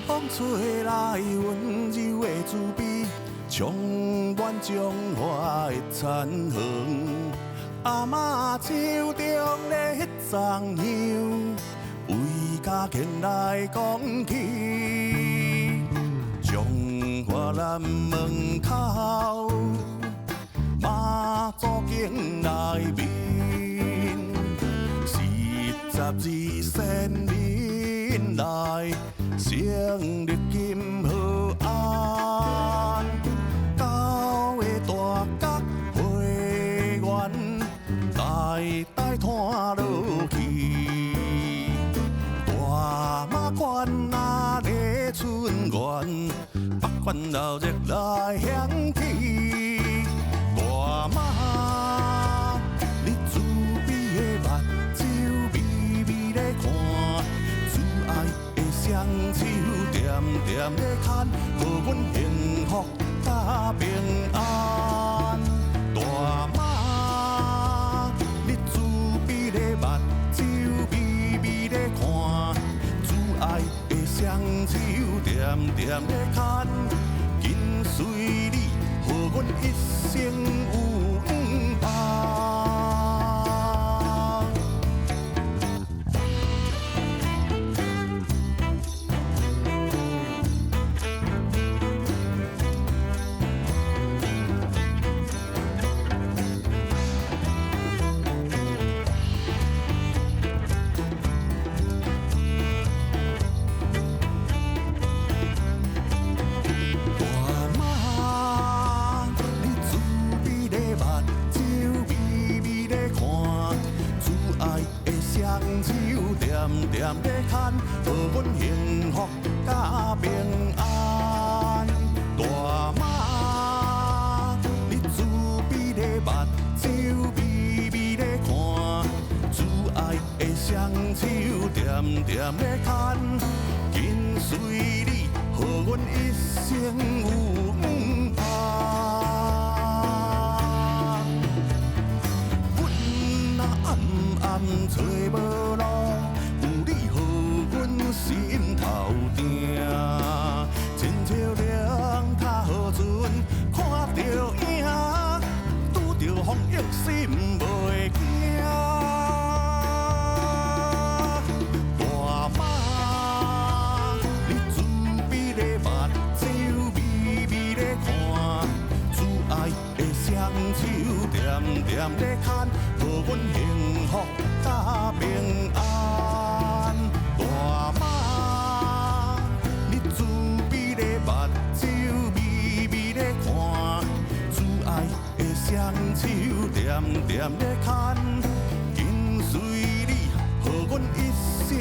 風吹來溫柔的滋味，充滿彰化的田園。阿嬤手中的彼欉香，為家境來講起。彰化南門口，媽祖宮內面，42先民來成立金和庵，九个大角花園，代代傳落去。大媽關仔咧春元，北關鬧熱來響起。大媽，你慈悲的目睭微微咧看，慈愛的雙手恬恬咧牽，予阮幸福佮平安。大媽，你慈悲的目睭微微咧看，慈愛的雙手恬恬咧牽，緊隨你，予阮一生有伴。大媽，你慈悲的目睭微微咧看，慈愛的雙手恬恬咧牽，予阮幸福佮平安。大媽，你慈悲的目睭微微咧看，慈愛的雙手恬恬咧牽，緊隨你，予阮一生有伴。阮若暗暗揣無路，有你予阮心頭定。親像龍頭船看著影，拄著風雨心袂驚。大媽，你慈悲的目睭微微咧看，慈愛的雙手恬恬咧牽，予阮幸福佮平安。大媽，你慈悲的目睭微微咧看，慈愛的雙手恬恬咧牽，緊隨你，予阮一生。